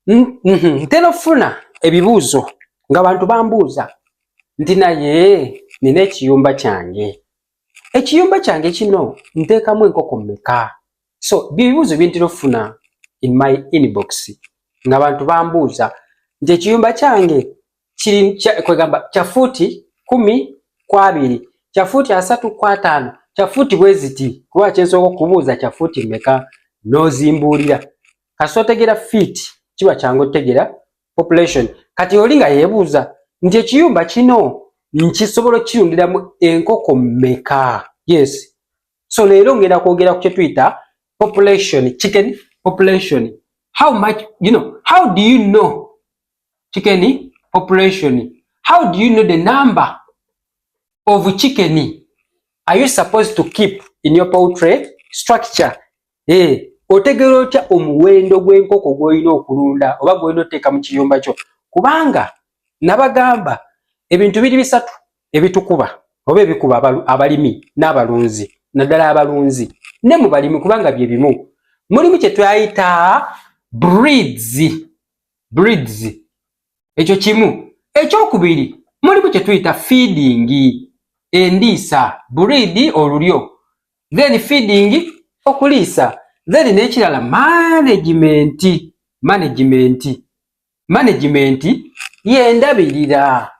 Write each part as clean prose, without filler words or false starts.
Ntera okufuna ebibuuzo nga bantu bambuuza nti, "Naye nina ekiyumba kyange, ekiyumba kyange kino nteekamu enkoko mmeka?" So bibuuzo byentera okufuna in my inbox, nga bantu bambuuza nti ekiyumba kyange kiri kwegamba kya fuuti 10 ku 20, kya fuuti 30 ku 50, kya fuuti bwe ziti. Kuba kyensooka okubuuza, kya fuuti mmeka? N'ozimbuulira. Kasita otegeera feet, kiba kyangu otegeera population. Kati oli nga yeebuuza nti ekiyumba kino nkisobola okukirundiramu enkoko mmeka? Yes, so leero ngenda kwogera ku kye tuyita population, chicken population. How much, how do you know chicken population? How do you know the number of chicken are you supposed to keep in your poultry structure? Otegeera otya omuwendo gw'enkoko gw'olina okulunda oba gw'olina oteeka mu kiyumba kyo? Kubanga nabagamba ebintu biri bisatu ebitukuba oba ebikuba abalimi n'abalunzi, naddala abalunzi ne mu balimi, kubanga bye bimu. Mulimu kye twayita breeds, breeds, ekyo kimu. Ekyokubiri, mulimu kye tuyita feeding, endiisa. Breed olulyo, then feeding okuliisa, then n'ekirala management. Management yendabirira,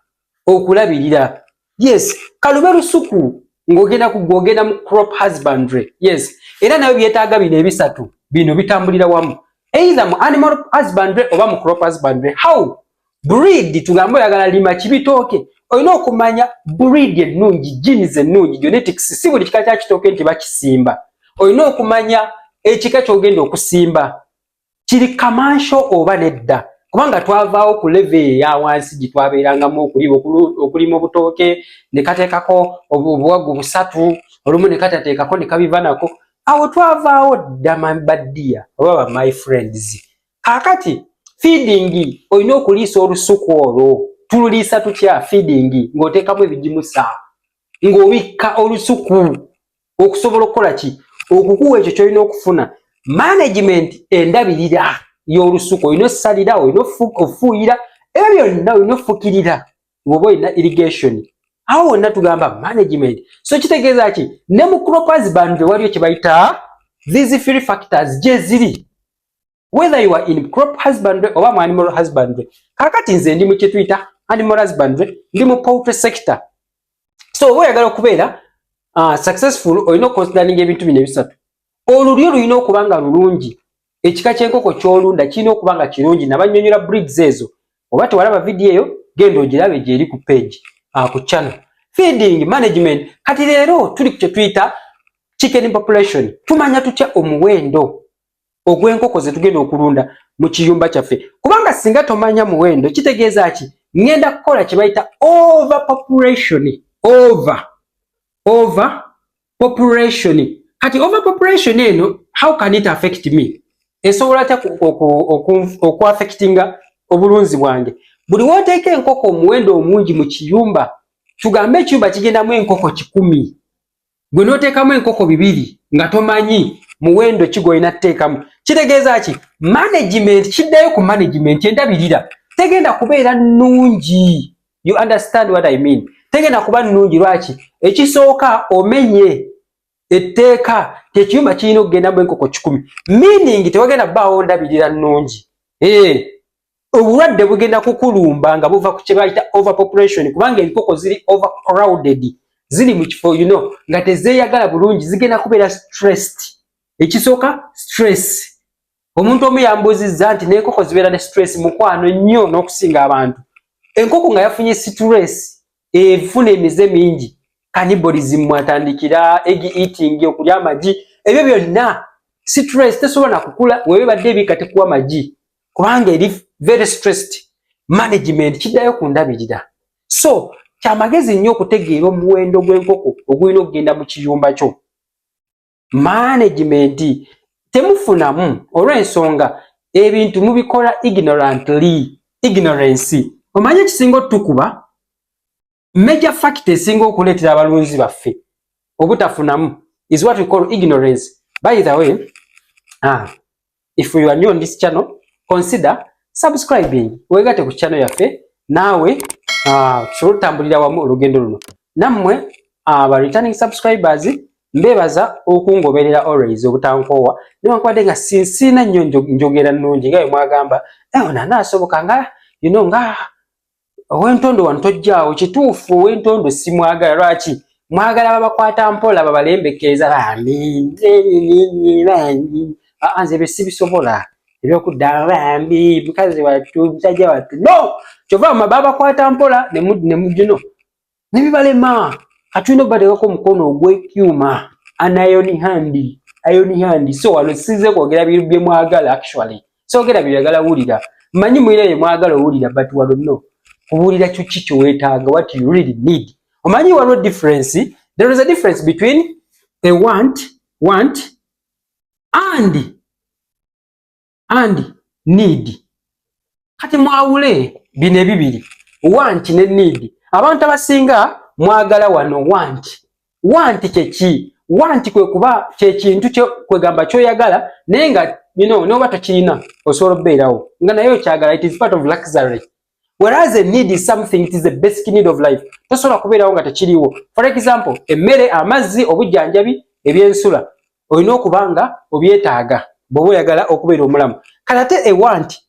okulabirira. Yes, kalube lusuku ng'ogenda kugwogenda mu crop husbandry. Yes, era nayo byetaaga bino ebisatu, bino bitambulira wamu, either mu animal husbandry oba mu crop husbandry. How breed? Tugambe oyagala lima kibitooke, olina okumanya breed ennungi, genes ennungi, genetics. Si buli kika kya kitooke nti bakisimba. Olina okumanya ekika ky'ogenda okusimba kiri commercial oba nedda, kubanga twavaawo ku level eya wansi gye twabeerangamu okulima obutooke ne kateekako obuwagu busatu, olumu ne katateekako ne kabiva nako. Awo twavaawo dda, baddiya oba ba my friends. Kaakati feeding, olina okuliisa olusuku olwo. Tululiisa tutya? Feeding ng'oteekamu ebigimusa, ng'obikka olusuku okusobola okukola ki? Okukuwa ekyo ky'olina okufuna. Management, endabirira y'olusuku, olina ossalira, olina ofuuyira, ebyo byonna olina ofukirira bw'oba olina irrigation. Awo wonna tugamba management. So kitegeeza ki? Ne mu crop husbandry waliyo kye bayita these three factors, gye ziri, whether you are in crop husbandry oba mu animal husbandry. Kaakati nze ndi mu kye tuyita animal husbandry, ndi mu poultry sector. So oba oyagala okubeera successful, olina okuconsideringa ebintu bino ebisatu. Olulyo lulina okuba nga lulungi, ekika ky'enkoko ky'olunda kirina okuba nga kirungi. Nabanyonyola breeds ezo. Oba tewalaba vidiyo eyo, genda ogirabe, gyeri ku page, ku channel. Feeding, management. Kati leero tuli ku kye tuyita chicken population. Tumanya tutya omuwendo ogw'enkoko ze tugenda okulunda mu kiyumba kyaffe? Kubanga singa tomanya muwendo, kitegeeza ki? Ngenda kukola kye bayita overpopulation, over population. Kati overpopulation eno, how can it affect me? Esobola atya okuaffectinga obulunzi bwange? Buli wooteeka enkoko omuwendo omungi mu kiyumba, tugambe ekiyumba kigendamu enkoko 100, gwe n'oteekamu enkoko 2 nga tomanyi muwendo ki gw'olina kuteekamu, kitegeeza ki? Management, kiddayo ku management, endabirira tegenda kubeera nnungi. You understand what I mean? Tegenda kuba nnungi. Lwaki? Ekisooka, omenye etteeka tekiyumba kirina okugendamu enkoko 100, meaning tewagenda bbaawo ndabirira nnungi. Obulwadde bugenda kukulumba nga buva ku kye bayita overpopulation, kubanga enkoko ziri overcrowded, ziri mu kifo nga tezeeyagala bulungi, zigenda kubeera stressed. Ekisooka, stress. Omuntu omu yambuuzizza nti n'enkoko zibeera ne stress? Mukwano, nnyo n'okusinga abantu. Enkoko nga yafunye stress, efuna emize mingi, cannibalism mwatandikira, egg eating, okulya amagi, ebyo byonna stress. Tesobola nakukula webibadde ebika, tekuwa magi kubanga eri very stressed. Management, kiddayo ku ndabirira. So kyamagezi nnyo okutegeera omuwendo gw'enkoko ogulina okugenda mu kiyumba kyo. Management, temufunamu olw'ensonga ebintu mubikola ignorantly, ignorance. Omanye ekisinga otukuba, major factor esinga okuleetera abalunzi baffe obutafunamu is what we call ignorance. By the way, if you are new on this channel, consider Subscribing, wegatte ku channel yaffe naawe, tusobole otutambulira wamu olugendo luno. Nammwe aba returning subscribers, mbebaza okungoberera always obutankoowa, newankubadde nga sinsiina nnyo njogera nnungi nga bwe mwagamba, "Eh, ono anaasoboka nga nga ow'entondo wano tojjaawo." Kituufu, ow'entondo simwagala. Lwaki mwagala babakwata mpola, babalembekereza bambi bambi? Aa, nze ebyo sibisobola, ebyokudda bambi, mukazi wattu, musajja wattu, no. Kyova babakwata mpola ne mugino nebibalema. Katulina obateekako omukono ogw'ekyuma, an iron hand, iron hand. So wano size kwogera bye mwagala, actually soogera byeyagala wulira. Mmanyi mulina bye mwagala owulira, but wano no kubuulira kyo ki kyeweetaaga, what you really need. Omanyi waliwo difference, there is a difference between a want and need. Kati mwawule bino ebibiri, want ne need. Abantu abasinga mwagala wano want. Want kyeki? Want kwe kuba kyekintu kwegamba kyoyagala naye nga noba tokirina osobola okubeerawo nga naye okyagala. It is part of luxury, whereas a need is something, it is the basic need of life. Tosobola kubeerawo nga tekiriwo. For example, emmere, amazzi, obujjanjabi, ebyensula, olina okuba nga obyetaaga bw'oba oyagala okubeera omulamu. Kale ate a want,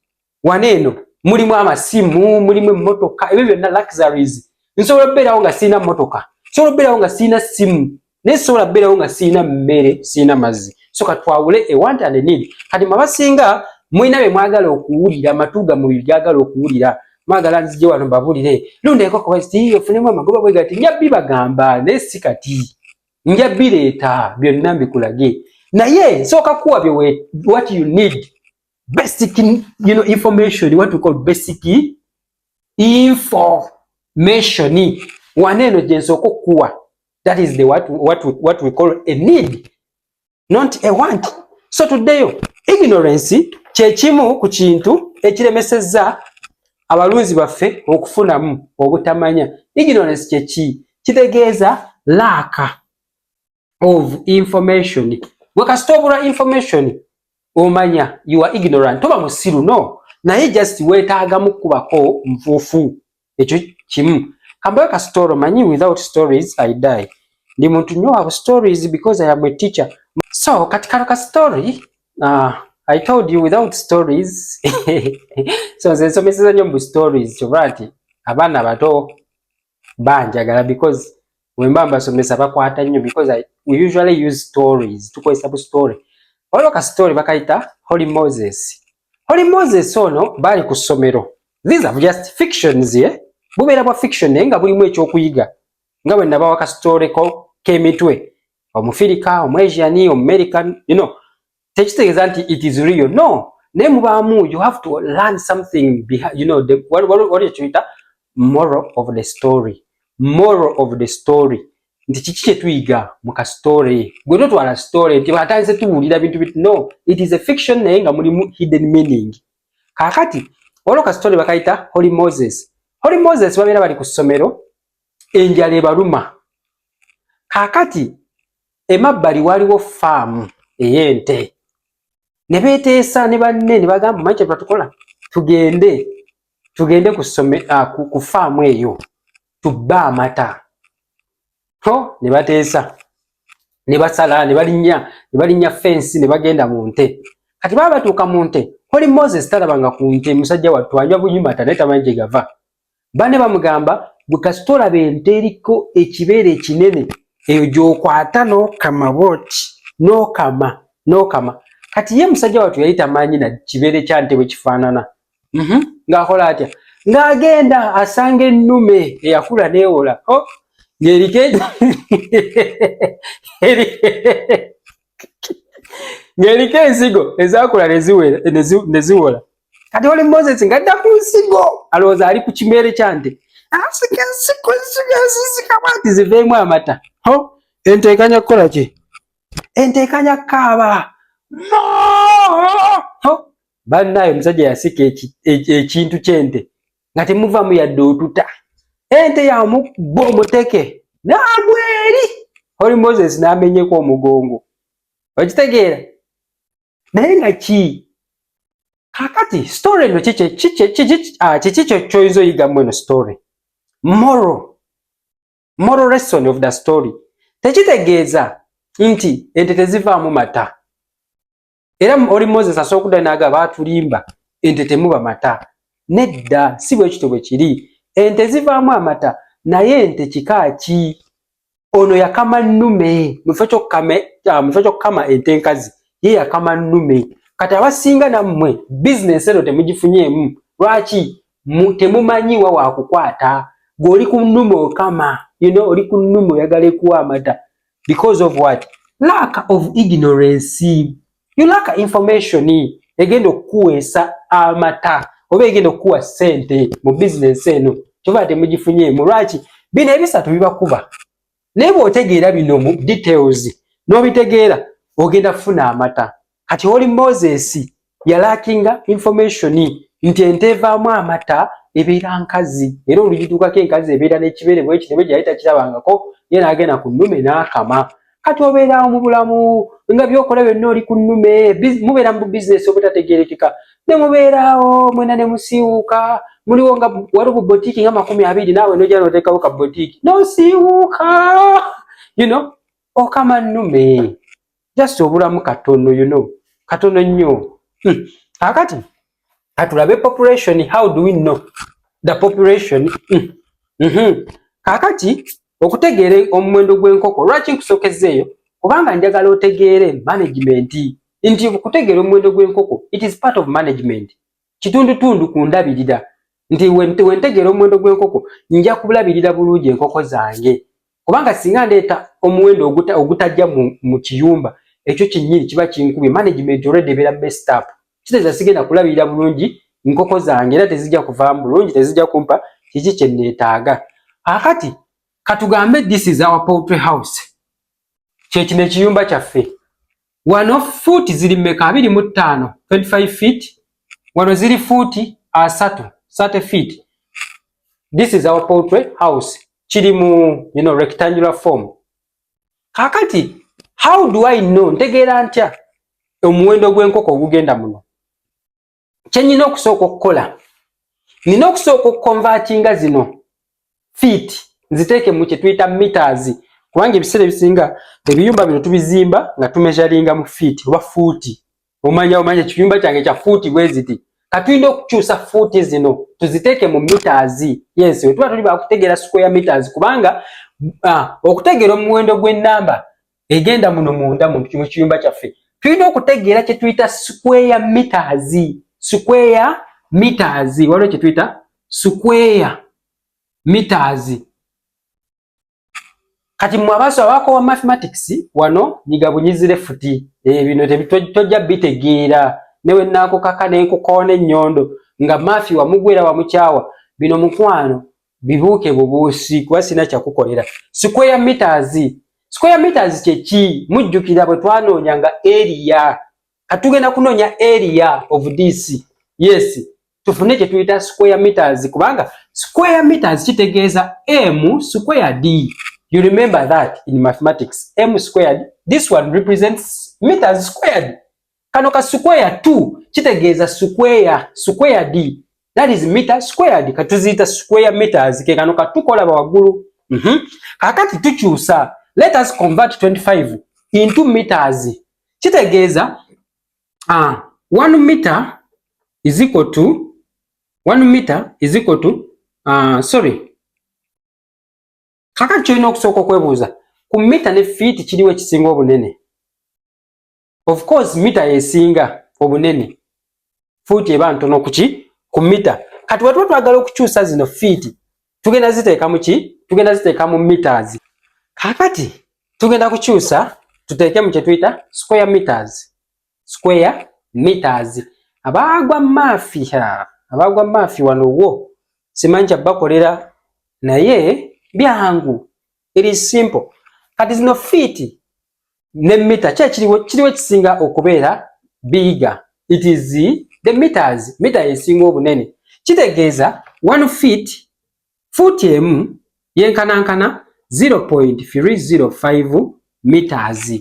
wano eno mulimu amasimu, mulimu emmotoka, ebyo byonna luxuries. Nsobola okubeerawo nga sirina mmotoka, nsobola okubeerawo nga sirina simu, naye sobola kubeerawo nga sirina mmere, sirina mazzi. So katwawule a want and a need. Kati mwabasinga mulina bye mwagala okuwulira, amatu gammwe byagala okuwulira. Mwagala nzije wano mbabulire lunda enkoko bweziti ofunemu amagoba bwe gati. Nja bibagamba, naye si kati. Nja bireeta byonna mbikulage, naye nsooka kuwa bye what you need, basic information, what we call basic information. Wano eno gye nsooka okukuwa, that is the what we call a need, not a want. So tuddeyo, ignorance kyekimu ku kintu ekiremesezza abalunzi baffe okufunamu, obutamanya. Ignorance kyeki? Kitegeeza lack of information. Gwe kasita obulwa information, omanya you are ignorant. Toba musiru, no, naye just weetaagamu kubako nfuufu. Ekyo kimu. Kambayo ka story. Manyi without stories I die. Ndi muntu nnyo wa stories because I am a teacher. So kati kano ka story, I told you, without stories. So nze nsomeseza nnyo mu stories, kyova nti abaana bato banjagala, because wemba mbasomesa bakwata nnyo, because we usually use stories, tukozesa bu story. Waliwo ka story bakayita Holy Moses. Holy Moses ono baali ku ssomero. These are just fictions, eh? Bubeera bwa fiction naye nga bulimu ekyokuyiga, nga bwe nabawa ka story ko k'emitwe, Omufirika, Omuasian, Omuamerican. Tekitegeeza nti it is real, no, naye mubaamu, you have to learn something behind, waliwo kyetuyita moral of the story. Moral of the story nti kiki kyetuyiga mu ka story? Gwe totwala story nti batandise tuwulira bintu bitu. No, it is a fiction naye nga mulimu hidden meaning. Kaakati waliwo ka story bakayita Holy Moses. Holy Moses babeera bali ku ssomero, enjala ebaluma. Kaakati emabbali waliwo faamu ey'ente, ne beeteesa ne banne ne bagamba, "Manyi kye tukola, tugende ku faamu eyo tubbe amata." Ho, ne bateesa ne basala ne balinnya fensi ne bagenda mu nte. Kati baba batuuka mu nte, Holy Moses talabanga ku nte. Musajja wattu anywa bunywi mata naye tamanyi gye gava. Banne bamugamba, "Gwe kasita olaba ente eriko ekibeere ekinene, eyo gy'okwata n'okama bw'oti, n'okama, n'okama." Kati ye musajja wattu yali tamanyi na kibeere kya nte bwe kifaanana. Ng'akola atya? Ng'agenda asanga ennume eyakula n'ewola, oh, ng'eriko ensigo ezaakula ne ziwola. Kati Holy Moses ng'adda ku nsigo, alowooza ali ku kibeere kya nte, asika ensigo, ensigo esisika bwati ziveemu amata. Ho, ente ekanya kukola ki? Ente ekanya kaaba. Ho, bannaayo, omusajja yasika ekintu ky'ente nga temuvamu yadde otuta. Ente yamukuba omuteke n'agwa eri. Holy Moses n'amenyeko omugongo. Okitegeera? Naye nga ki? Kakati story eno kiki kyoyinza oyigamu eno story? Moral lesson of the story, tekitegeeza nti ente tezivaamu mata. Era oli Moses asobola okudda naga baatulimba, ente temuba mata. Nedda, si bwe kityo bwe kiri. Ente zivaamu amata, naye ente kika ki? Ono yakama nnume mu kifo ky'okukama ente enkazi, ye yakama nnume. Kati abasinga nammwe bizinesi eno temugifunyeemu. Lwaki? Temumanyiwa wakukwata. Gweoli ku nnume okama, oli ku nnume oyagala ekuwa amata because of what? Lack of ignorance. You lack information egenda okukuweesa amata oba egenda okukuwa ssente mu bizinesi eno. Kyova temugifunyeemu. Lwaki? Bino ebisatu bibakuba, naye bw'otegeera bino mu details n'obitegeera, ogenda kufuna amata. Kati oli Moses yalackinga information nti ente evaamu amata ebeera nkazi, era olugituukako enkazi ebeera n'ekibeere bwekiti bwe yali takirabangako, ye n'agenda ku nnume n'akama. Kati obeeraawo mu bulamu nga byokola byonna oli ku nnume, mubeera mu bizinesi obutategeerekeka, ne mubeeraawo mwena ne musiiwuuka. Muliwo nga waliwo bubotiiki nga 20, naawe nojja n'oteekawo ka botiiki n'osiiwuuka, okama nnume, just obulamu katono, katono nnyo. Kakati katulabe population. How do we know the population? Kakati okutegeera omuwendo gw'enkoko, lwaki nkusookezzeeyo? Kubanga njagala otegeere management, nti okutegeera omuwendo gw'enkoko, it is part of management, kitundutundu ku ndabirira, nti wentegeera omuwendo gw'enkoko, nja kulabirira bulungi enkoko zange, kubanga singa ndeeta omuwendo ogutajja mu kiyumba ekyo kyennyini, kiba kinkubye. Management already ebeera messed up. Kitegeeza sigenda kulabirira bulungi nkoko zange, era tezijja kuvaamu bulungi, tezijja kumpa kiki kye neetaaga. Akati katugambe this is our poultry house, kyekino ekiyumba kyaffe. Wano fuuti ziri mmeka? 25, 25 feet. Wano ziri fuuti 30, 30 feet. This is our poultry house, kiri mu rectangular form. Kakati how do I know, ntegeera ntya omuwendo gw'enkoko ogugenda muno? Kyenyina okusooka okukola, nina okusooka okuconvertinga zino feet nziteeke mu kye tuyita meters, kubanga ebiseera ebisinga ebiyumba bino tubizimba nga tumeasuringa mu feet oba fuuti. Omanya ekiyumba kyange kya fuuti bwe ziti. Katulina okukyusa fuuti zino tuziteeke mu meters. Yes, we tuba tuli bakutegeera square meters, kubanga okutegeera omuwendo gw'ennamba egenda muno munda mu kiyumba kyaffe, tulina okutegeera kye tuyita square meters. Square meters, waliwo kye tuyita square meters. Kati mmwe abaaso abakowa mathematics, wano nyiga bunyizire futi. Bino tojja bitegeera newe naakukaka nenkukoona ennyondo nga math wamugwera wamukyawa. Bino mukwano bibuuke bubuusi, kuba sina kyakukolera. Square meters, square meters kyeki? Mujjukira bwe twanoonyanga area? Katugenda kunoonya area of this, yes, tufune kye tuyita square meters, kubanga square meters kitegeeza m squared. You remember that in mathematics, m squared, this one represents meters squared. Kano ka square 2 kitegeeza square squared, that is meter squared. Katuziyita square meters, ke kano katukolaba waggulu. Kakati tukyusa, let us convert 25 into meters. Kitegeeza 1 meter is equal to 1 meter is equal to sorry, kakati kyolina okusooka okwebuuza, ku mita ne feet kiriwo ekisinga obunene? Of course mita yesinga obunene, fuuti eba ntono kuki? Ku mita. Kati wetuba twagala okukyusa zino feet, tugenda ziteeka mu ki? Tugenda ziteeka mu meters. Kakati tugenda kukyusa tuteeke mu kye tuyita square meters. Square meters, abaagwa math, abaagwa math wano wo simanyi kyabakolera, naye byangu, it is simple. Kati zino feet ne mita, ki ekiriwo kiriwo ekisinga okubeera bigger? It is the meters. Mita esinga obunene. Kitegeeza 1 feet, fuuti emu yenkanankana 0.305 meters.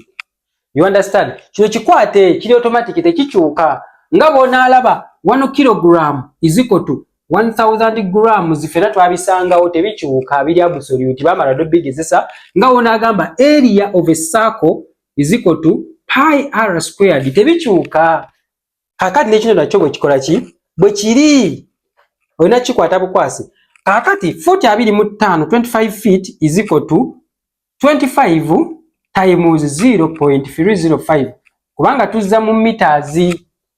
You understand? Kino kikwate, kiri automatic, tekikyuka. Nga bw'onaalaba, 1 kilogram is equal to 1000 grams. Fena twabisangawo, tebikyuka, biri absolute, bamala dobigezesa. Nga wonaagamba area of a circle is equal to pi r squared, tebikyuka. Kakati nekino nakyo bwe kikola ki? Bwe kiri, olina kikwata bukwasi. Kakati fuuti 25, 25 feet is equal to 25 times 0.305, kubanga tuzza mu meters.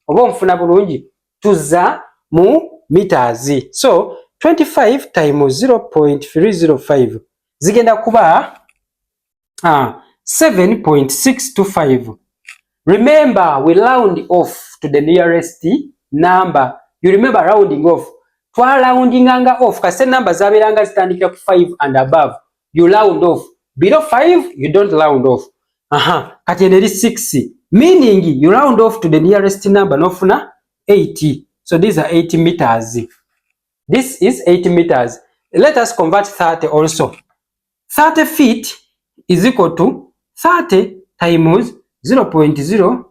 Oba onfuna bulungi? Tuzza mu meters, so 25 times 0.305 zigenda kuba 7.625. Remember, we round off to the nearest number. You remember rounding off? Twaroundinganga off kasita namba zabeeranga zitandikira ku 5 and above. You round off. Below 5 you don't round off. Aha, kati eno eri 6, meaning you round off to the nearest number, nofuna 80. So these are 80 meters. This is 80 meters. Let us convert 30 also. 30 feet is equal to 30 times 0.0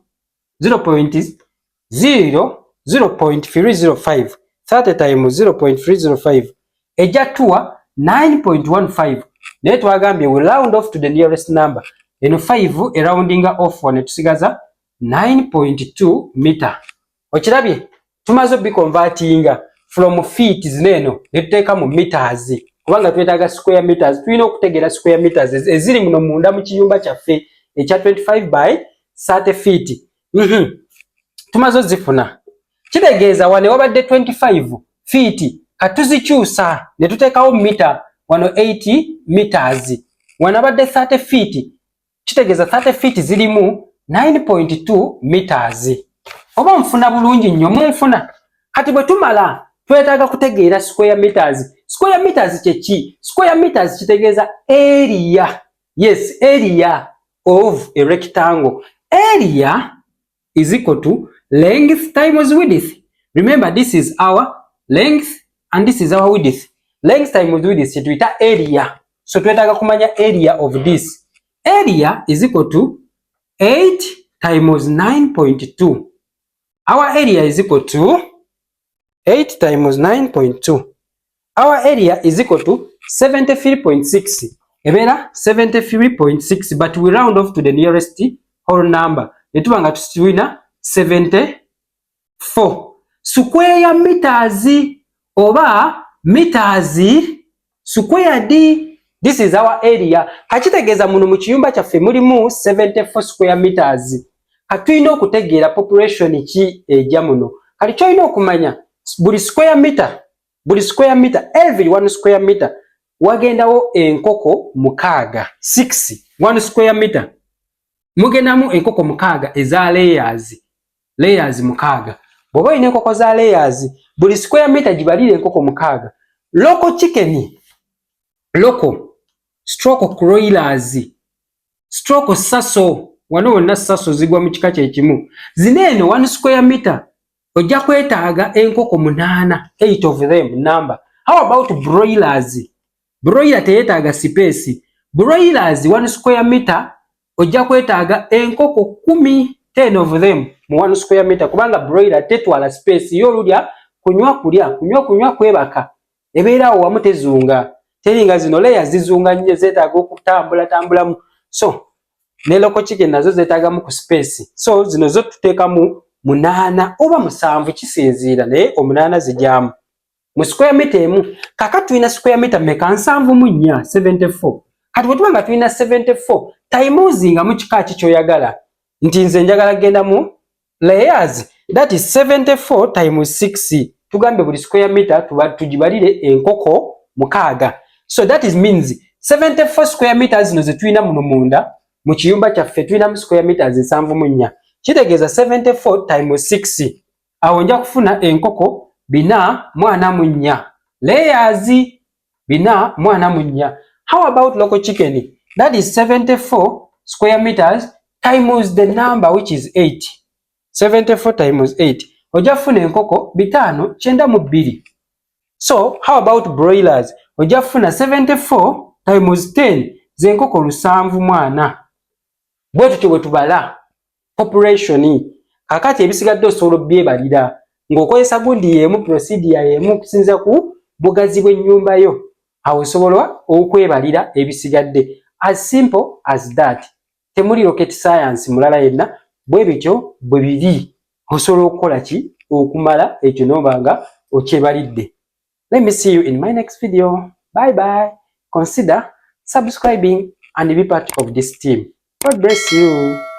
0.0 0.305. 30 times 0.305 ejja tuwa 9.15, naye twagambye we round off to the nearest number. Eno 5 eroundinga off, wane tusigaza 9.2 meter. Okirabye? Tumaze obiconvertinga from feet zineeno ne tuteeka mu meters, kubanga twetaaga square meters. Tulina okutegeera square meters eziri muno munda mu kiyumba kyaffe ekya 25 by 30 feet. Tumaze ozifuna, kitegeeza wane wabadde 25 feet, katuzikyusa ne tuteekawo mita wano, 80 meters. Wano abadde 30 feet, kitegeeza 30 feet zirimu 9.2 meters. Oba nfuna bulungi nnyo? Munfuna? Kati bwe tumala, twetaaga kutegeera square meters. Square meters kyeki? Square meters kitegeeza area. Yes, area of a rectangle. Area is equal to length times width. Remember, this is our length and this is our width. Length times width kyetuyita area. So twetaaga kumanya area of this. Area is equal to 8 times 9.2. Our area is equal to 8 times 9.2. Our area is equal to 73.6. Ebeera 73.6, but we round off to the nearest whole number, netuba nga tulina 74 square meters oba meters squared. This is our area. Kakitegeeza muno mu kiyumba kyaffe mulimu 74 square meters. Katulina okutegeera population ki ejja muno. Kati kyolina okumanya, buli square meter, buli square meter, every 1 square meter wagendawo enkoko 6, 6. 1 square meter mugendamu enkoko 6 eza layers, layers 6. Bw'oba olina enkoko za layers, buli square meter gibalire enkoko 6. Local chicken, local stroke broilers stroke saso, wano wonna saso zigwa mu kika kyekimu. Zino eno 1 square meter ojja kwetaaga enkoko 8, 8 of them number. How about broilers? Broiler teyeetaaga space. Broilers, 1 square meter ojja kwetaaga enkoko 10, 10 of them mu 1 square meter, kubanga broiler tetwala space. Yo olulya, kunywa, kulya, kunywa, kunywa, kwebaka, ebeeraawo wamu, tezunga. Teringa zino layers, zizunga nnyo, zeetaaga okutambula tambulamu. So ne local chicken nazo zeetaagamu ku space, so zino zo tuteekamu 8 oba 7, kisinziira, naye 8 zijyamu mu square meter emu. Kaka tulina square meter meka? 74, 74. Kati bwe tuba nga tulina 74, times nga mu kika ki kyoyagala, nti nze njagala genda mu layers, that is 74 times 6. Tugambe buli square meter tuba tugibalire enkoko 6. So that is means 74 square meters zino ze tulina muno munda mu kiyumba kyaffe, tulinamu square meters 74. Kitegeeza 74 times 6, awo nja kufuna enkoko 444, layers 444. How about local chicken? That is 74 square meters times the number, which is 8. 74 times 8, ojja kufuna enkoko 592. So how about broilers? Ojja kufuna 74 times 10, z'enkoko 74. Bwe tutyo bwe tubala population. Kakati ebisigadde osobola obyebalira ng'okozesa gundi y'emu, procedure y'emu, okusinziira ku bugazi bw'ennyumba yo. Awo osobola okwebalira ebisigadde, as simple as that. Temuli rocket science mulala yenna, bwe bityo bwe biri. Osobola okukola ki okumala ekyo noba nga okyebalidde. Let me see you in my next video. Bye bye. Consider subscribing and be part of this team. God bless you.